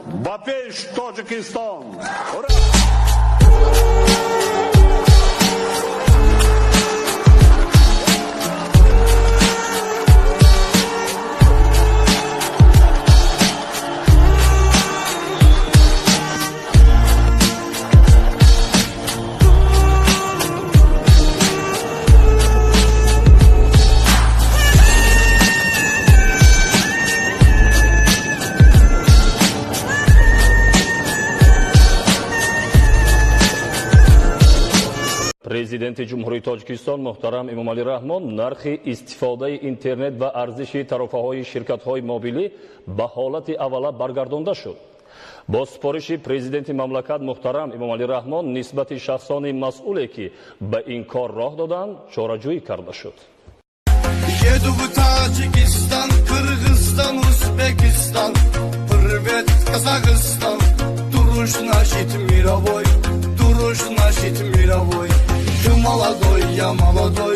Ба пеш, Тоҷикистон! Ура! Президенти Ҷумҳурии Тоҷикистон муҳтарам Эмомалӣ Раҳмон нархи истифодаи интернет ва арзиши тарофаҳои ширкатҳои мобилӣ ба ҳолати аввала баргардонда шуд. Бо супориши президенти мамлакат муҳтарам Эмомалӣ Раҳмон нисбати шахсони масъуле, ки ба ин кор роҳ доданд, чораҷӯӣ карда шуд. Еду в Таджикистан, Кыргызстан, Узбекистан. Привет, Казахстан. Друж значит мировой, друж значит мировой. Ты молодой, я молодой.